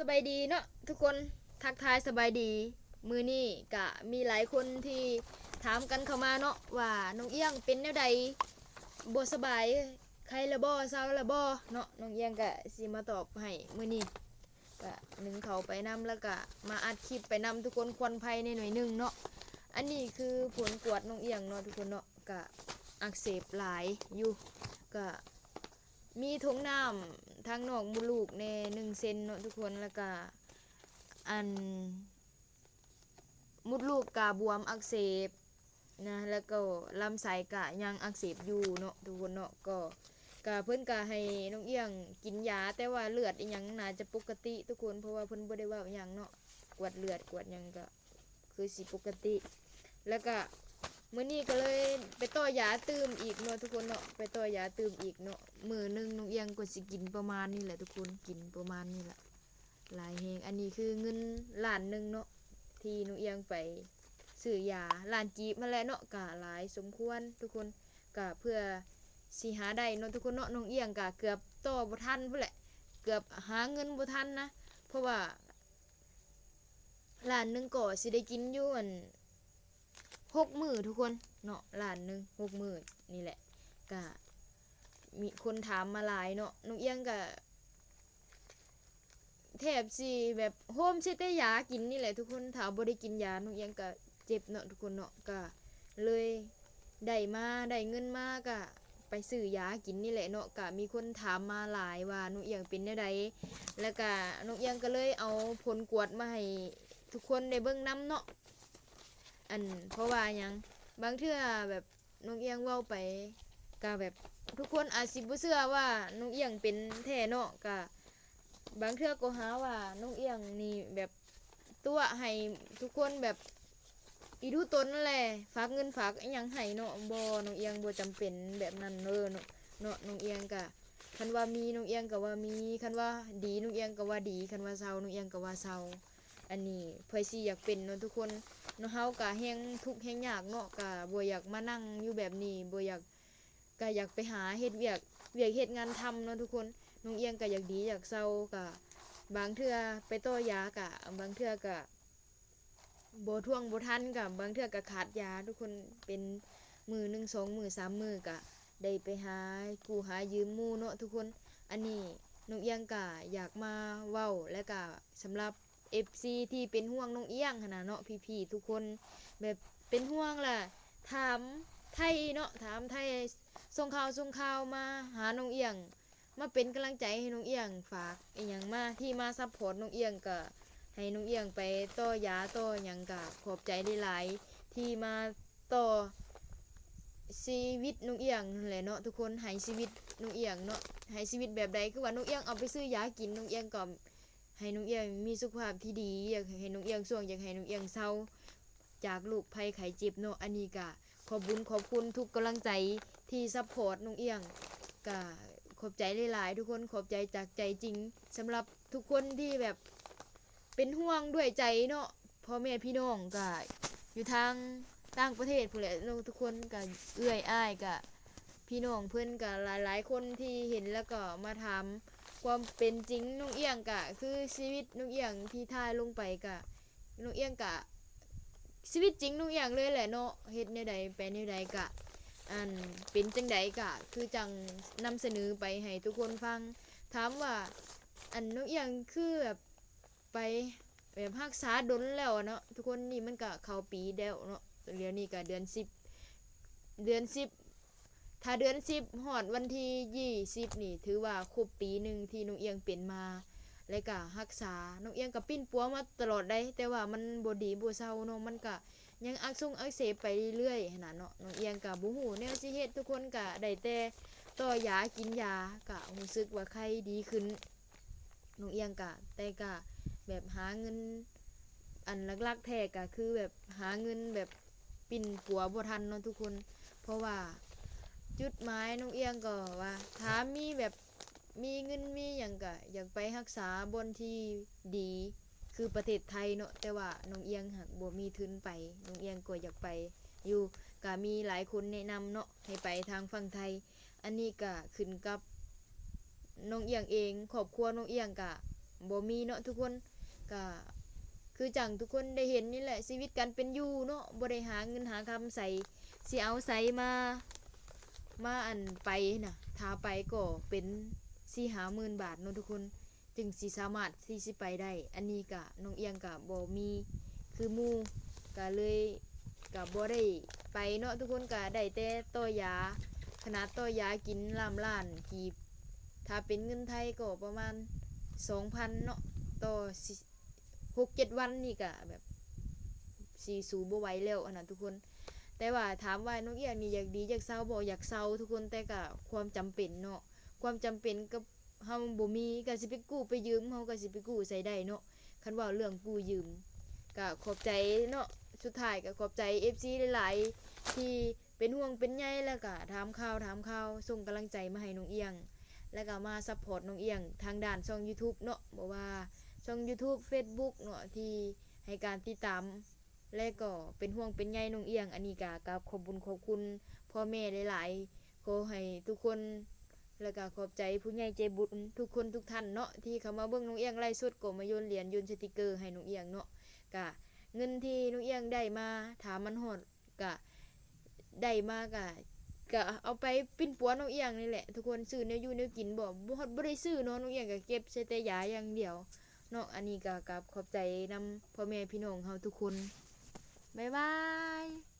ສະບາຍດີເນາະທຸກຄົນ ທັກທາຍສະບາຍດີ. ມື້ນີ້ກະມີຫຼາຍຄົນທີ່ຖາມກັນເຂົ້າມາເນາະ ວ່ານ້ອງອຽງເປັນແນວໃດ ບໍ່ສະບາຍ ໄຄລະບໍ່ ເຊົາລະບໍ່ເນາະ. ນ້ອງອຽງກະຊິມາຕອບໃຫ້ມື້ນີ້ ກະໜຶ່ງເຂົ້າໄປນຳ ແລ້ວກະມາອັດຄລິບໄປນຳທຸກຄົນ ຄວັນໄພແດ່ໜ້ອຍໜຶ່ງເນາະ. ອັນນີ້ຄືຜົນກວດນ້ອງອຽງເນາະທຸກຄົນເນາະ ກະອັກເສບຫຼາຍຢູ່ ກະມີຖົງນ້ຳທາງນອກມົດລູກແດ່ໜຶ່ງເຊັນເນາະທຸກຄົນ ແລ້ວກະ ອັນ ມົດລູກກະບວມອັກເສບນະ ແລ້ວກໍລຳໄສ້ກະຍັງອັກເສບຢູ່ເນາະທຸກຄົນເນາະ. ກໍ ກະເພິ່ນກະໃຫ້ນ້ອງອຽງກິນຢາ ແຕ່ວ່າເລືອດອີ່ຫຍັງໜ້າຈະປົກກະຕິທຸກຄົນ ເພາະວ່າເພິ່ນບໍ່ໄດ້ເວົ້າຫຍັງເນາະ ກວດເລືອດກວດຫຍັງກະຄືຊິປົກກະຕິ. ແລ້ວກະມື້ນີ້ກໍເລີຍໄປຕໍ່ຢາຕື່ມອີກເນາະທຸກຄົນເນາະ ໄປຕໍ່ຢາຕື່ມອີກເນາະ. ມື້ໜຶ່ງນ້ອງອຽງກໍຊິກິນປະມານນີ້ແຫຼະທຸກຄົນ ກິນປະມານນີ້ແຫຼະ ຫຼາຍແຮງ. ອັນນີ້ຄືເງິນລ້ານໜຶ່ງເນາະ ທີ່ນ້ອງອຽງໄປຊື້ຢາ ລ້ານກີບຫັ້ນແຫຼະເນາະ ກະຫຼາຍສົມຄວນທຸກຄົນ ກະເພື່ອຊິຫາໄດ້ເນາະທຸກຄົນເນາະ. ນ້ອງອຽງກະເກືອບຕໍ່ບໍ່ທັນພຸ້ນແຫຼະ ເກືອບຫາເງິນບໍ່ທັນນະ ເພາະວ່າລ້ານໜຶ່ງກໍຊິໄດ້ກິນຢູ່ ອັນ ຫົກມື້ທຸກຄົນເນາະ ລ້ານໜຶ່ງ ຫົກມື້ນີ້ແຫຼະ. ກະມີຄົນຖາມມາຫຼາຍເນາະ ນ້ອງອຽງກະແທບຊິແບບໂຮມໃສ່ແຕ່ຢາກິນນີ້ແຫຼະທຸກຄົນ ຖ້າບໍ່ໄດ້ກິນຢານ້ອງອຽງກະເຈັບເນາະທຸກຄົນເນາະ. ກະເລີຍໄດ້ມາ ໄດ້ເງິນມາກະໄປຊື້ຢາກິນນີ້ແຫຼະເນາະ. ກະມີຄົນຖາມມາຫຼາຍວ່ານ້ອງອຽງເປັນແນວໃດ ແລ້ວກະນ້ອງອຽງກະເລີຍເອົາຜົນກວດມາໃຫ້ທຸກຄົນໄດ້ເບິ່ງນຳເນາະ. ອັນ ເພາະວ່າຫຍັງ ບາງເທື່ອແບບນ້ອງອຽງເວົ້າໄປ ກະແບບທຸກຄົນອາດຊິບໍ່ເຊື່ອວ່ານ້ອງອຽງເປັນແທ້ເນາະ. ກະບາງເທື່ອກໍຫາວ່ານ້ອງອຽງນີ້ແບບຕົວະໃຫ້ທຸກຄົນແບບອີ່ດູຕົນນັ້ນແຫຼະ ຝາກເງິນຝາກອີ່ຫຍັງໃຫ້ເນາະ. ບໍ່ ນ້ອງອຽງບໍ່ຈຳເປັນແບບນັ້ນເດີເນາະ ເນາະ. ນ້ອງອຽງກະ ຄັນວ່າມີນ້ອງອຽງກະວ່າມີ ຄັນວ່າດີນ້ອງອຽງກະວ່າດີ ຄັນວ່າເຊົານ້ອງອຽງກະວ່າເຊົາ. ອັນນີ້ໃຜຊິຢາກເປັນເນາະທຸກຄົນເນາະ ເຮົາກະແຮງທຸກແຮງຍາກເນາະ ກະບໍ່ຢາກມານັ່ງຢູ່ແບບນີ້ ບໍ່ຢາກ ກະຢາກໄປຫາເຮັດວຽກ ວຽກເຮັດງານທຳເນາະທຸກຄົນ. ນ້ອງອຽງກະຢາກດີຢາກເຊົາ ກະບາງເທື່ອໄປຕໍ່ຢາ ກະບາງເທື່ອກະບໍ່ທ່ວງບໍ່ທັນ ກະບາງເທື່ອກະຂາດຢາທຸກຄົນ ເປັນມື້ໜຶ່ງ ສອງມື້ ສາມມື້ ກະໄດ້ໄປຫາກູ້ຫາຢືມໝູ່ເນາະທຸກຄົນ. ອັນນີ້ນ້ອງອຽງກະຢາກມາເວົ້າ ແລະກະສຳລັບ ເອັຟຊີ ທີ່ເປັນຫ່ວງນ້ອງອຽງຫັ້ນນະເນາະ ພີ່ໆທຸກຄົນ ແບບເປັນຫ່ວງລະຖາມໄຖ່ເນາະ ຖາມໄຖ່ ສົ່ງຂ່າວ ສົ່ງຂ່າວມາຫານ້ອງອຽງ ມາເປັນກຳລັງໃຈໃຫ້ນ້ອງອຽງ ຝາກອີ່ຫຍັງມາ ທີ່ມາຊັບພອດນ້ອງອຽງ ກະໃຫ້ນ້ອງອຽງໄປຕໍ່ຢາຕໍ່ຫຍັງ ກະຂອບໃຈຫຼາຍໆ ທີ່ມາຕໍ່ຊີວິດນ້ອງອຽງຫັ້ນແຫຼະເນາະທຸກຄົນ ໃຫ້ຊີວິດນ້ອງອຽງເນາະ ໃຫ້ຊີວິດແບບໃດ ຄືວ່ານ້ອງອຽງເອົາໄປຊື້ຢາກິນ ນ້ອງອຽງກໍ ໃຫ້ນ້ອງອຽງມີສຸຂະພາບທີ່ດີ ຢາກໃຫ້ນ້ອງອຽງຊ່ວງ ຢາກໃຫ້ນ້ອງອຽງເຊົາຈາກໂລກໄພໄຂ້ເຈັບເນາະ. ອັນນີ້ກະຂອບບຸນຂອບຄຸນທຸກກຳລັງໃຈທີ່ຊັບພອດນ້ອງອຽງ ກະຂອບໃຈຫຼາຍໆທຸກຄົນ ຂອບໃຈຈາກໃຈຈິງ ສຳລັບທຸກຄົນທີ່ແບບເປັນຫ່ວງດ້ວຍໃຈເນາະ ພໍ່ແມ່ພີ່ນ້ອງກະຢູ່ທາງຕ່າງປະເທດພຸ້ນແຫຼະເນາະທຸກຄົນ ກະເອື້ອຍອ້າຍກະ ພີ່ນ້ອງເພິ່ນກະຫຼາຍໆຄົນທີ່ເຫັນ ແລ້ວກໍມາຖາມຄວາມເປັນຈິງນ້ອງອຽງ ກະຄືຊີວິດນ້ອງອຽງທີ່ຖ່າຍລົງໄປ ກະນ້ອງອຽງກະຊີວິດຈິງນ້ອງອຽງເລີຍແຫຼະເນາະ ເຮັດແນວໃດໄປແນວໃດ ກະອັນເປັນຈັ່ງໃດ ກະຄືຈັ່ງນຳສະເໜີໄປໃຫ້ທຸກຄົນຟັງ. ຖາມວ່າອັນນ້ອງອຽງຄືແບບ ໄປແບບຮັກສາດົນແລ້ວເນາະທຸກຄົນ ນີ້ມັນກະເຂົ້າປີແລ້ວເນາະ ດຽວນີ້ກະເດືອນສິບ ເດືອນສິບ ຖ້າເດືອນສິບຮອດວັນທີຍີ່ສິບນີ້ ຖືວ່າຄົບປີໜຶ່ງທີ່ນ້ອງອຽງເປັນມາ ແລະກະຮັກສາ ນ້ອງອຽງກະປິ່ນປົວມາຕະຫຼອດໃດ ແຕ່ວ່າມັນບໍ່ດີບໍ່ເຊົາເນາະ ມັນກະຍັງອັກສົງອັກເສບໄປເລື້ອຍໆຫັ້ນນະເນາະ. ນ້ອງອຽງກະບໍ່ຮູ້ແນວຊິເຮັດ ທຸກຄົນກະໄດ້ແຕ່ຕໍ່ຢາກິນຢາ ກະຮູ້ສຶກວ່າໄຄດີຂຶ້ນ. ນ້ອງອຽງກະ ແຕ່ກະແບບຫາເງິນ ອັນຫຼັກໆແທ້ກະຄືແບບຫາເງິນແບບປິ່ນປົວບໍ່ທັນເນາະທຸກຄົນ ເພາະວ່າຈຸດໝາຍນ້ອງອຽງກໍວ່າ ຖ້າມີແບບມີເງິນມີຫຍັງກະຢາກໄປຮັກສາບ່ອນທີ່ດີ ຄືປະເທດໄທເນາະ ແຕ່ວ່ານ້ອງອຽງຫາກບໍ່ມີທຶນໄປ ນ້ອງອຽງກໍຢາກໄປຢູ່ ກະມີຫຼາຍຄົນແນະນຳເນາະ ໃຫ້ໄປທາງຝັ່ງໄທ. ອັນນີ້ກະຂຶ້ນກັບນ້ອງອຽງເອງ ຄອບຄົວນ້ອງອຽງກະ ບໍ່ມີເນາະທຸກຄົນ. ກະຄືຈັ່ງທຸກຄົນໄດ້ເຫັນນີ້ແຫຼະ ຊີວິດການເປັນຢູ່ເນາະ ບໍ່ໄດ້ຫາເງິນຫາຄຳໃສ ຊິເອົາໃສມາ ມາອັນໄປນະ ຖ້າໄປກໍເປັນສີ່ຫ້າໝື່ນບາດເນາະທຸກຄົນ ຈຶ່ງຊິສາມາດທີ່ຊິໄປໄດ້. ອັນນີ້ກະນ້ອງອຽງກະບໍ່ມີຄືໝູ່ ກະເລີຍກະບໍ່ໄດ້ໄປເນາະທຸກຄົນ ກະໄດ້ແຕ່ຕໍ່ຢາ ຂະໜາດຕໍ່ຢາກິນລ້ານລ້ານກີບ ຖ້າເປັນເງິນໄທກໍປະມານສອງພັນເນາະ ຕໍ່ ຫົກເຈັດວັນນີ້ກະແບບຊິສູ້ບໍ່ໄຫວແລ້ວຫັ້ນນະທຸກຄົນ. ແຕ່ວ່າຖາມວ່ານ້ອງອຽງນີ້ຢາກດີຢາກເຊົາບໍ່? ຢາກເຊົາທຸກຄົນ ແຕ່ກະຄວາມຈຳເປັນເນາະ ຄວາມຈຳເປັນກັບເຮົາບໍ່ມີ ກະຊິໄປກູ້ໄປຢືມ ເຮົາກະຊິໄປກູ້ໃສໄດ້ເນາະ. ຄັນເວົ້າເລື່ອງກູ້ຢືມ ກະຂອບໃຈເນາະ ສຸດທ້າຍກະຂອບໃຈເອັຟຊີຫຼາຍໆ ທີ່ ເປັນຫ່ວງເປັນໃຍ ແລ້ວກະຖາມຂ່າວ ຖາມຂ່າວ ສົ່ງກຳລັງໃຈມາໃຫ້ນ້ອງອຽງ ແລ້ວກະມາຊັບພອດນ້ອງອຽງທາງດ້ານຊ່ອງຢູທູບເນາະ ບໍ່ວ່າຊ່ອງຢູທູບ ເຟສບຸກເນາະ ທີ່ໃຫ້ການຕິດຕາມ ແລະກໍເປັນຫ່ວງເປັນໃຍນ້ອງອຽງ. ອັນນີ້ກະກາບຂອບບຸນຂອບຄຸນພໍ່ແມ່ຫຼາຍໆ ຂໍໃຫ້ທຸກຄົນ ແລ້ວກະຂອບໃຈຜູ້ໃຫຍ່ໃຈບຸນທຸກຄົນທຸກທ່ານເນາະ ທີ່ເຂົ້າມາເບິ່ງນ້ອງອຽງໄລຟ໌ສົດ ກໍມາໂຍນຫຼຽນ ໂຍນສະຕິກເກີໃຫ້ນ້ອງອຽງເນາະ. ກະເງິນທີ່ນ້ອງອຽງໄດ້ມາ ຖ້າມັນຮອດ ກະໄດ້ມາກະ ກະເອົາໄປປິ່ນປົວນ້ອງອຽງນີ້ແຫຼະທຸກຄົນ ຊື້ແນວຢູ່ແນວກິນບໍ ບໍ່ ບໍ່ໄດ້ຊື້ເນາະ ນ້ອງອຽງກະເກັບໃສ່ແຕ່ຢາຢ່າງດຽວເນາະ. ອັນນີ້ກະກາບຂອບໃຈນຳພໍ່ແມ່ພີ່ນ້ອງເຮົາທຸກຄົນ ບາຍບາຍ.